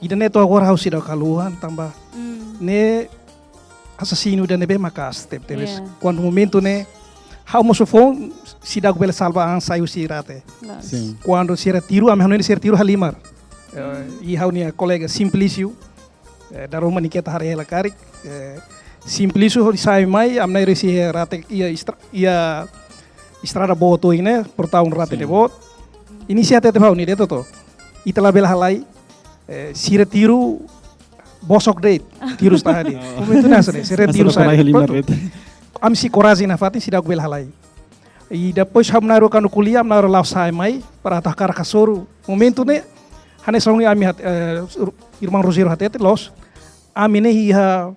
ida-ne'e to'o agora ha'u seidauk haluha tanba, mm, ne'e asasinu ida ne'ebé maka'as tebetebes. Yeah. Kuandu momentu ne'e ha'u mós foun seidauk bele salva an sai husi rate. Loos. Sin. Kuandu sira tiru, ami hanoin sira tiru halimar. Eh, i ha'u-nia kolega Simplício, eh, dala ruma nia keta haree hela karik, eh, Simplício hodi sai mai, ami na'in-rua sei iha rate, iha estra-, iha estrada boot ohin ne'e, portaun rate, sin, ne'e boot. Nia sei hatete ba ha'u, nia dehan Toto, ita labele halai, eh, sira tiru bosok de'it, tiru esta hadi. Oh. Momentu ne'e hanesan ne'e, sira tiru sai. Pronto. Ami sei korajen nafatin, seidauk bele halai. I depois ami na'in-rua kuandu ko'alia, ami na'in-rua la'o sai mai, para atu hakarak hasoru. Momentu ne'e, hanesan ohin ami hat-, eh, irmaun Rogério hatete, loos. Ami ne'e iha,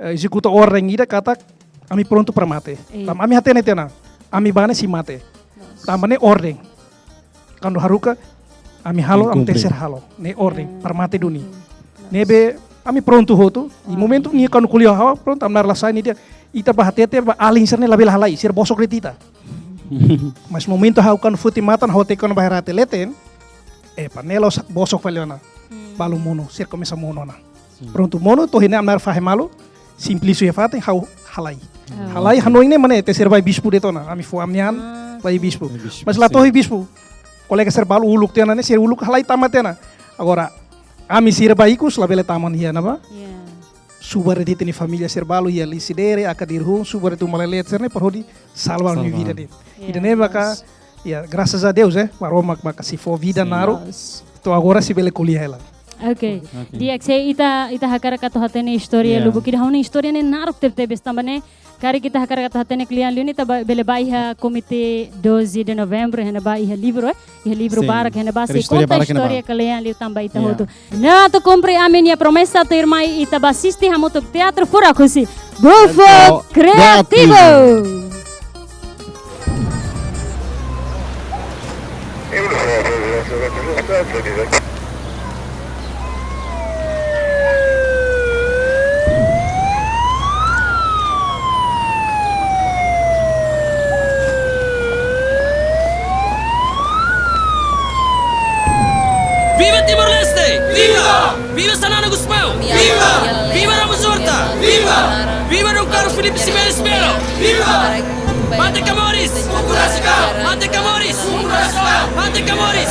eh, ezekuta orden ida katak ami prontu para mate. Iya. Tanba ami hatene tiha ona, ami bá ne'e sei mate. Loos. Tanba ne'e orden. Kuandu haruka, ami halo, ami, kumpre, tenke ser halo. Ne'e orden, hmm, para mate duni. Hmm. Ne'ebé, ami prontu hotu. I, hmm, momentu nia kuandu ko'alia ho ha'u, prontu, ami na'in-rua la sai, nia dehan, ita bá hatete ba alin sira ne'e labele halai, sira bosok de'it ita. Mas momentu ha'u kuandu foti matan, ha'u hateke ona ba iha rate leten, eh, panela sa-, bosok fali ona. Hmm. Balu monu, sira komesa monu ona. Sin. Prontu, monu, to'o iha ne'e ami na'in-rua fahe malu, Simplício iha fatin, ha'u halai. Ah. Halai, hanoin ne'e mak ne'e, ita sira bá iha bispu de'it ona, ami fó ami-nia an, ah, bá iha bispu. Bá iha bispu, mas la, sin, to'o iha bispu. Kolega sira balu uluk tiha ona ne'e, sira uluk halai tama tiha ona. Agora, ami sira bá ikus, labele tama iha ne'ebá. Ya. Subar de'it ita-nia família sira balu iha Lisidere, Akadirhun, subar de'it uma leten sira-ne'e, para hodi salva, salva, ami-nia vida de'it. Ya, ida-ne'e maka, loos. Ya, graças a Deus, eh, Maromak maka sei fó vida, sin, naruk. Loos. To'o agora sei bele ko'alia hela. Oke. Oke. Di'ak, se ita, ita hakarak atu hatene istória, ya, lubuk ida, ha'u-nia istória ne'e naruk tebetebes tanba ne'e. Karik ita hakarak atu hatene kle'an liu ne'e ita ba, bele bá iha Komité doze de Novembro, iha ne'ebá iha livru, eh? Iha livru, sin, barak, iha ne'ebá sei konta istória barak iha ne'ebá. Istória kle'an liu tanba ita, ya, hotu. Ne'e atu kumpre ami-nia promesa, tuirmai ita bá asisti hamutuk teatru furak husi Bufo, entaun, Kreativu. Kreativu. Viva Timor-Leste! Viva! Viva Xanana Gusmão! Viva! Viva Ramos Horta! Viva! Viva Dom Carlos Filipe Ximenes Melo! Viva! Mate Camões! Mate Camões! Mate Camões!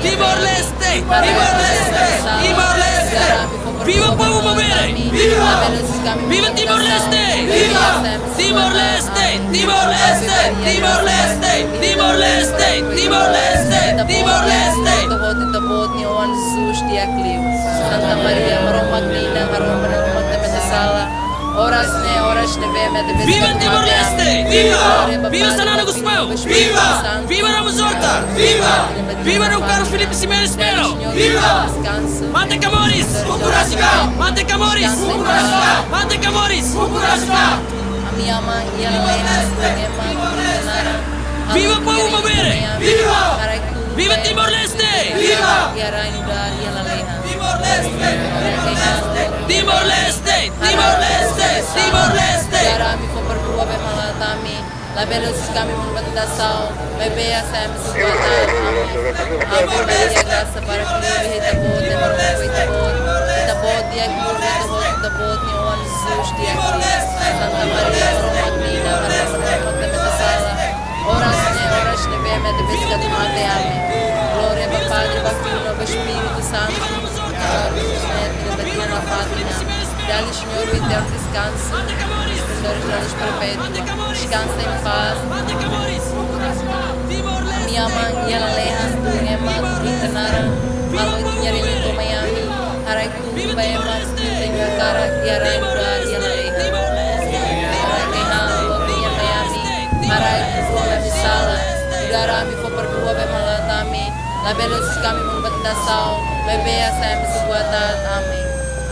Timor-Leste! Timor-Leste! Timor-Leste! Viva povu Maubere! Viva! Viva Timor-Leste! Viva! Timor-Leste! Timor-Leste! Timor-Leste! Timor-Leste! Timor-Leste! Timor-Leste! Ita-boot, ita-boot nia oan Jesus di'ak liu. Santa Maria, Maromak nia inan, harohan ba ita-boot nia sala. Oras ne'e, oras ne'ebé mak ita besik atu mate. Viva Timor-Leste! Viva! Viva Xanana Gusmão! Viva! Viva Ramos Horta! Viva! Viva Dom Carlos Filipe Ximenes Melo! Viva! Mate Camões! Mate Camões! Mate Camões! Ami aman iha lalehan, ema, ema. Viva povu Maubere! Viva! Viva Timor-Leste! Viva! Iha rai nu'udar iha lalehan. Timor-Leste! Timor-Leste! Timor-Leste! Timor-Leste! Nu'udar ami fó perdua ba ema aat ami. Labele husik ami monu ba tentasaun, maibé hasai ami husi buat aat. Amen. Ave Maria, grasa barak liu iha ita-boot, Maromak ho ita-boot. Ita-boot di'ak liu feto hotu ita-boot nia oan Jesus di'ak liu. Santa Maria, Maromak nia inan, harohan ba ita-boot nia sala. Oras ne'e, oras ne'ebé mak ita besik atu mate. Amen. Glória ba Padre, ba Filho, ba Espíritu Santu. Agora, ohin ne'e, iha tinan ba tinan nafatin. Dá-lhe, Senhor, o eterno descanso, esplendores da luz perpétua. Descansa em paz. Ami aman iha lalehan, ema, ita naran, halo ita-nia rindu to'o mai ami. Haraik tulun ba ema, ita-nia hakarak, iha rai nu'udar iha lalehan. Haraik ai-han, halo ita-nia mai ami. Haraik tulun ba ami sala, nu'udar ami fó perdua ba ema aat ami. Labele husik ami monu ba tentasaun, maibé hasai ami husi buat aat. Amen.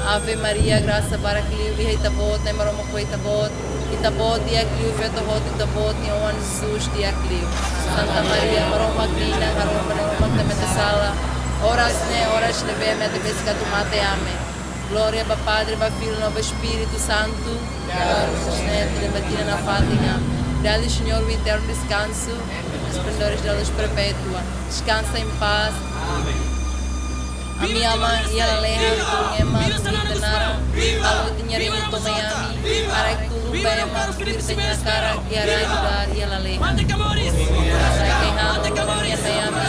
Ave Maria, grasa barak liu iha ita-boot, Maromak ho ita-boot. Ita-boot di'ak liu feto hotu ita-boot nia oan Jesus di'ak liu. Santa Maria, Maromak nia inan, harohan ba ita, Maromak nia mete sala. Oras ne'e, oras ne'ebé mak ita besik atu mate. Amen. Glória ba Padre, ba Filho, ba Espíritu Santu. Agora, ohin ne'e, tinan ba tinan nafatin. Amen. Dá-lhe, Senhor, o eterno descanso, esplendores da luz perpétua. Descansa em paz. Ami aman iha lalehan, ema, ita naran, halo ita-nia rindu to'o mai ami. Haraik tulun ba ema, ita-nia hakarak, iha rai nu'udar iha lalehan. Haraik ai-han, halo ita-nia mai ami.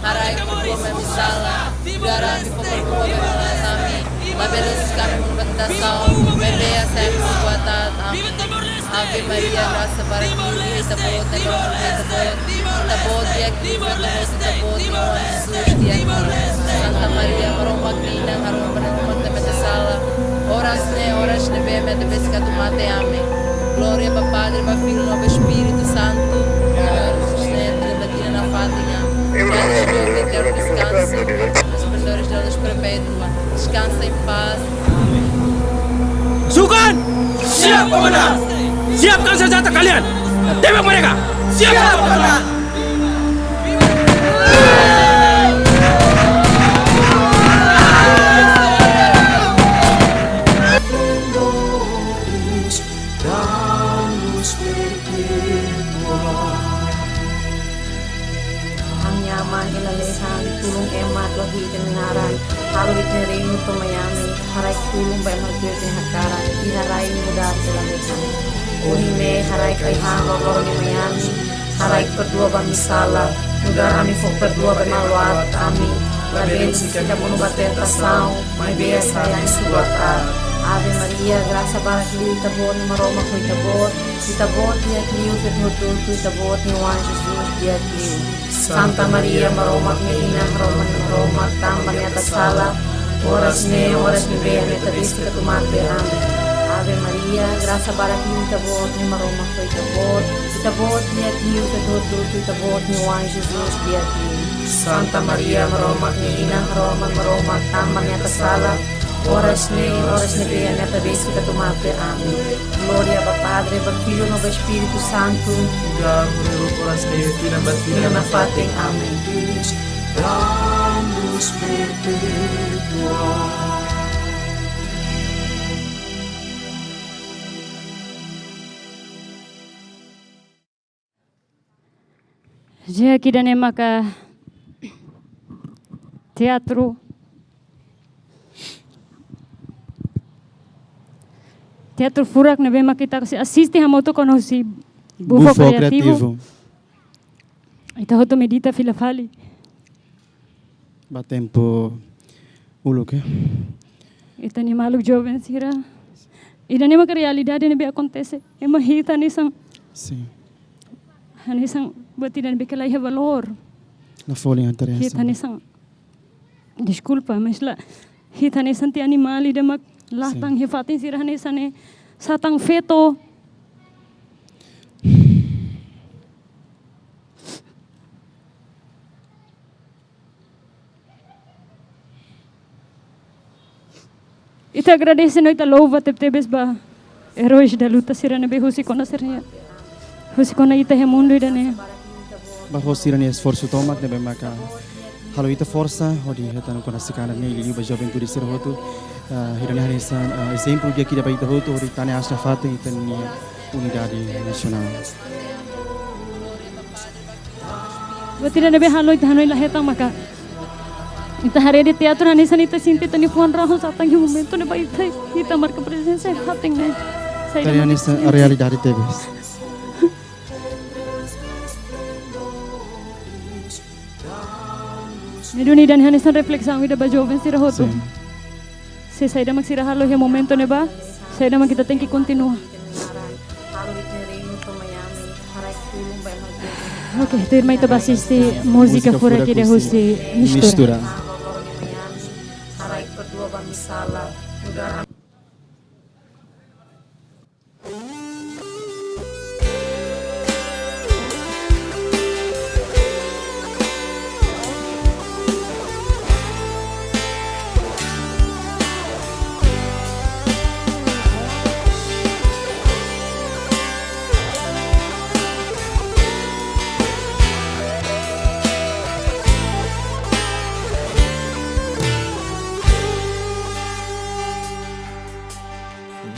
Haraik tulun ba ami sala, nu'udar ami fó perdua ba ema aat ami. Labele husik ami monu ba tentasaun, maibé hasai ami husi buat aat. Amen. Ave Maria, grasa barak liu iha ita-boot, Maromak ho ita-boot. Ita-boot di'ak liu feto hotu ita-boot nia oan Jesus di'ak liu. Santa Maria, Maromak nia inan, harohan ba ita, Maromak nia mete sala. Oras ne'e, oras ne'ebé mak ita besik atu mate. Amen. Glória ba Padre, ba Filho, ba Espíritu Santu. Ohin ne'e, tinan ba tinan nafatin. Dá-lhe, Senhor, o eterno descanso, esplendores da luz perpétua. Descansa em paz. Sukan! Siap, Komandan! Siapkan senjata kalian! Tembak mereka! Siap, Komandan! Ami aman iha lalehan, tulun ema, halo ita-nia naran, halo ita-nia rindu to'o mai ami. Haraik tulun ba ema, ita-nia hakarak, iha rai nu'udar iha lalehan. Ohin ne'e, haraik ai-han, halo ita-nia mai ami. Haraik perdua ba ami sala, nu'udar ami fó perdua ba ema halo aat ami. Labele husik ami monu ba tentasaun, maibé hasai ami husi buat aat. Ave Maria, grasa barak liu iha ita-boot, Maromak ho ita-boot. Ita-boot di'ak liu feto hotu ita-boot nia oan Jesus di'ak liu. Santa Maria, Maromak nia inan, harohan ba ita, Maromak, tanba ita-nia sala. Oras ne'e, oras ne'ebé mak ita besik atu mate. Amen. Ave Maria, grasa barak liu iha ita-boot, Maromak ho ita-boot. Ita-boot di'ak liu feto hotu ita-boot nia oan Jesus di'ak liu. Santa Maria, Maromak nia inan, harohan ba ita, Maromak, tanba ita-nia sala. Oras ne'e, oras ne'ebé mak ita besik atu mate. Amen. Glória ba Padre, ba Filho, no ba Espíritu Santu. Agora, oras ne'e, tinan ba tinan nafatin. Amen. Di'ak, ida-ne'e maka teatru, teatru furak ne'ebé maka ita sei asiste hamutuk ho husi Bufo Bufo Kreativu. Kreativu. Ita hotu medita fila fali. Ba tempu uluk, eh? Ita-nia maluk joven sira. Ida-ne'e maka realidade ne'ebé akontese. Ema hi'it hanesan. Sin. Hanesan buat ida ne'ebé ke la iha valór. La folin hanesan. Hi'it hanesan. Deskulpa, mas la. Hi'it hanesan tiha animál ida mak latang. Sin. Iha fatin sira hanesan ne'e. Satán feto. Ita agradese no ita louva tebetebes ba eróis da luta sira ne'ebé husik ona sira-nia, husik ona ita iha mundu ida-ne'e. Ba ho sira-nia esforsu tomak ne'ebé maka halo ita forsa hodi hetan ona katak sira-nia liuliu ba juventude sira hotu. Ah, ida-ne'e hanesan, ah, ezemplu di'ak ida ba ita hotu hodi tane aas nafatin ita-nia unidade nasionál. Buat ida ne'ebé halo ita hanoin la hetan maka ita haree de'it teatru hanesan ita sente ita-nia fuan rahun satán iha momentu ne'ebá ita, ita marka prezensa iha fatin ne'e. Saida mak ita sente? Realidade tebes. Ne'e duni ida-ne'e hanesan reflesaun ida ba joven sira hotu. Sin. Se saida mak sira halo iha momentu ne'ebá, saida mak ita tenke kontinua. Oke, tuirmai ita bá asiste múzika furak ida husi Mistura. Mistura.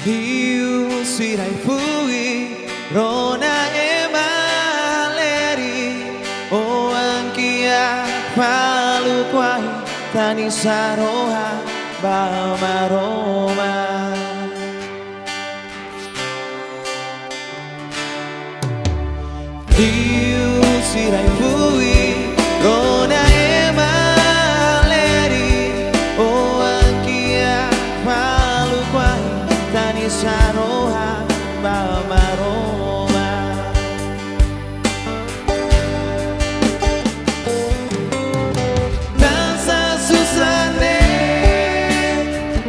Liu sira iha fuik rona ema leet, oan kiak faluk wa'in, tanis harohan ba Maromak. Liu sira iha fuik rona ema leet, oan kiak faluk wa'in, tanis harohan ba Maromak. Tansá susar ne'e,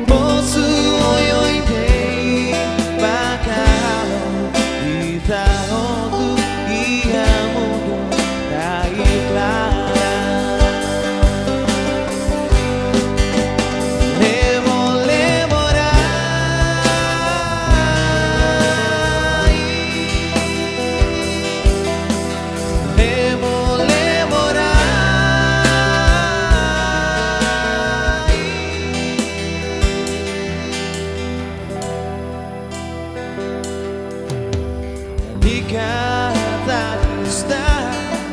mosu oioin de'it, maka halo ita hotu iha mundu da'et laran. Lemo-lemo rai. Lemo-lemo rai. Lalika tadista,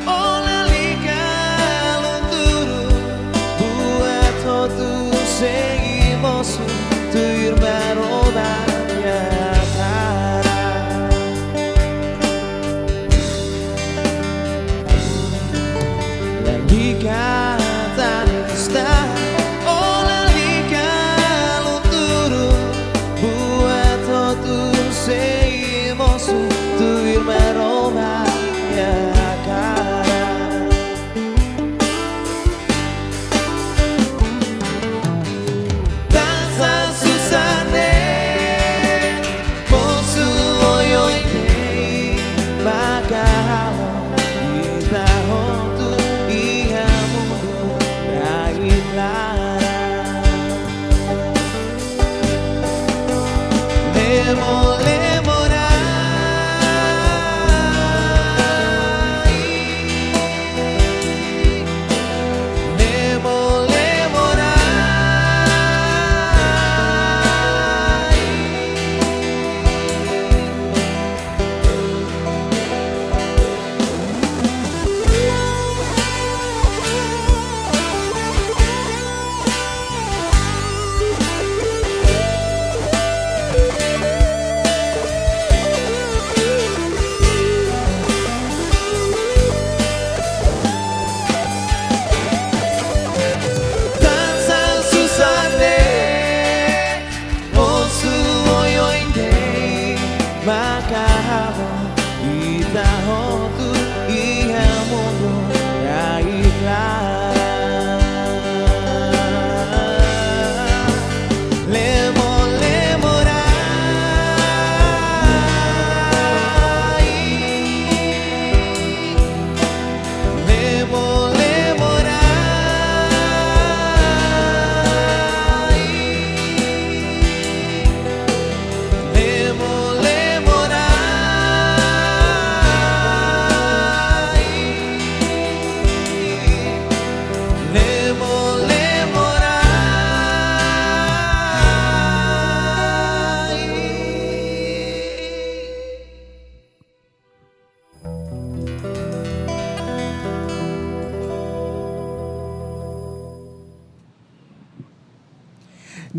oh lalika lunturun, buat hotu sei mosu tuir Maromak nia hakarak. Lalika tadista, oh lalika lunturun, buat hotu sei mosu tuir Maromak nia hakarak. Tansá susar ne'e, mosu oioin de'it, maka halo ita hotu iha mundu da'et laran. Lemo-lemo rai. Lemo-lemo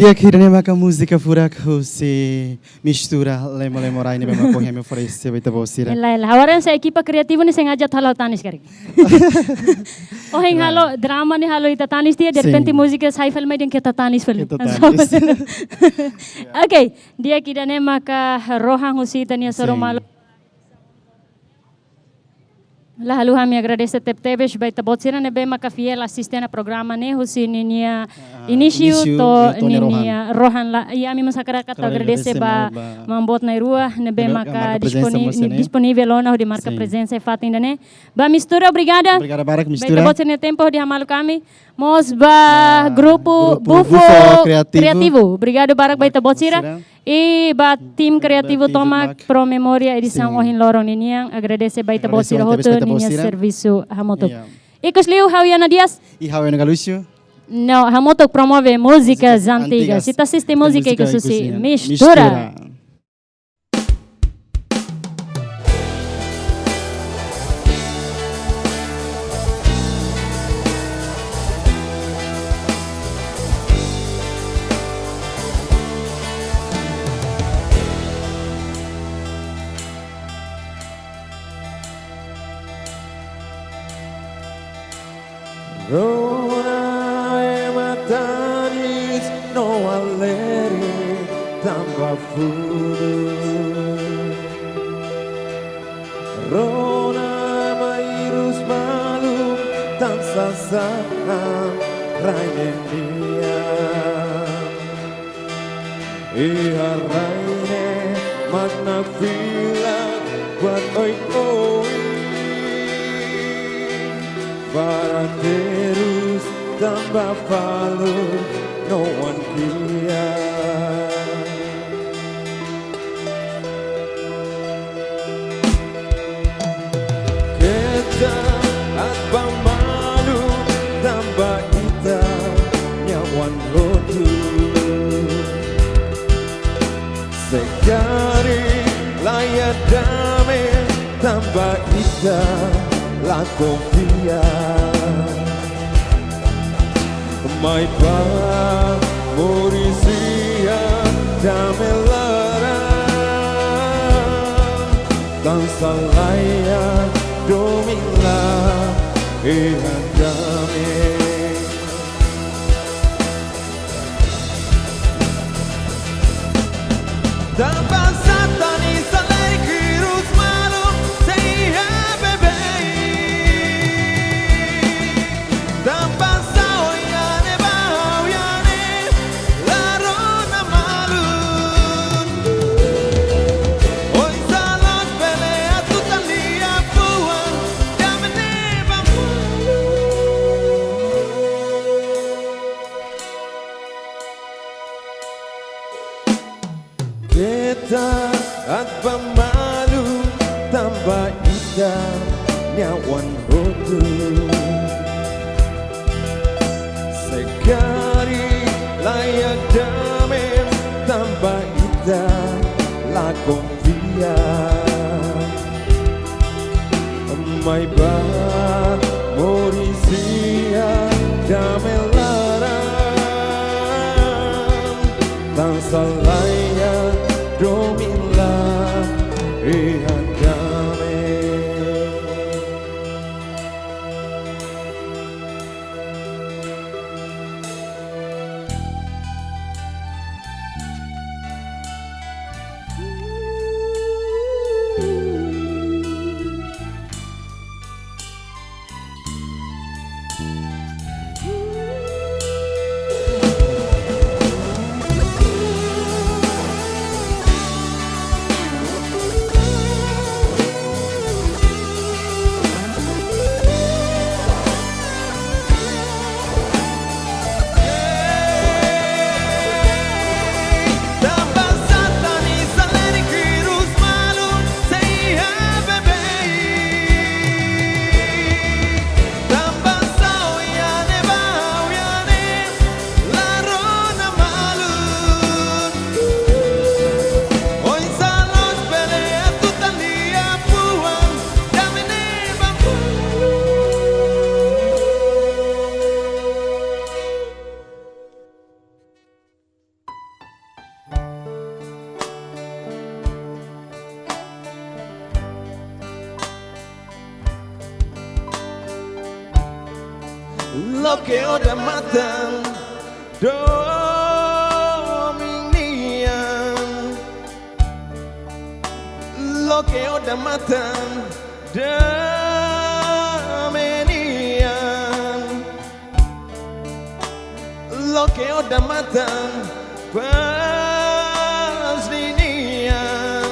Di'ak, ida-ne'e maka múzika furak husi Mistura, Lemo Lemo Rai, ne'ebé mak ohin ami oferese ba ita-boot sira. Ela, ela. Ha'u haree se ekipa kreativu ne'e sengaja halo tanis karik. Ohin halo drama ne'e halo ita tanis tiha, de repente múzika sai fali mai dehan ita tanis fali. Ita tanis. Oke, di'ak, ida-ne'e maka rohan husi ita-nia soru malu. Lahaluha ami agradese tebetebes ba ita-boot sira ne'ebé maka fiél asiste ona programa ne'e husi ninia inísiu to'o ninia rohan la. I ami mós hakarak atu agradese ba maun boot na'in-rua ne'ebé maka disponi-, disponivel ona hodi marka prezensa iha fatin ida-ne'e. Ba Mistura, obrigada. Obrigada barak, Mistura. Ba ita-boot sira-nia tempu hodi hamaluk ami. Mós ba grupu Bufo Kreativu. Obrigadu barak ba ita-boot sira. I ba tim kreativu tomak, Pro Memória edisaun ohin loron ninian. Agradese ba ita-boot sira hotu ninia servisu hamutuk. Ikus liu, ha'u Yana Dias. I ha'u Eno Galucio. No, hamutuk promove múzikas antigas. Ita asiste múzika ikus husi Mistura. Rona ema tanis no alegre tanba fudu. Rona ema hirus malu tan sasán rai nian. Iha rai ne'e mak nakfilak buat oioin. Para terus tanba valór no ankia. Keta aat ba malu tanba ita-nia oan hotu. Se karik la iha dame tanba ita la konfia. Mai bá moris iha dame laran. Dansa laiha, domin la iha dame. Tanba sá tanis alegre hirus malu sei iha beibeik. Tanba sá oiane ba oiane la rona malu. Oinsá loos bele atu tan liafuan dame ne'e ba malu. Keta aat ba malu tanba ita-nia oan hotu. Se karik la iha dame tanba ita la konfia. Mai bá moris iha dame laran. Dansa laiha, domin la iha dame. Loke odamatan domin nian. Loke odamatan dame nian. Loke odamatan pás ninian.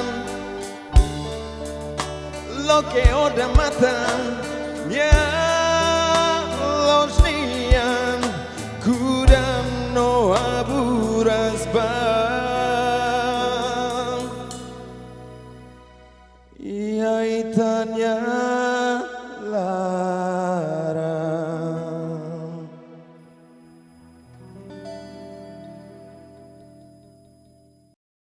Loke odamatan miallos nian, kudan no aburas ba. Iha ita-nia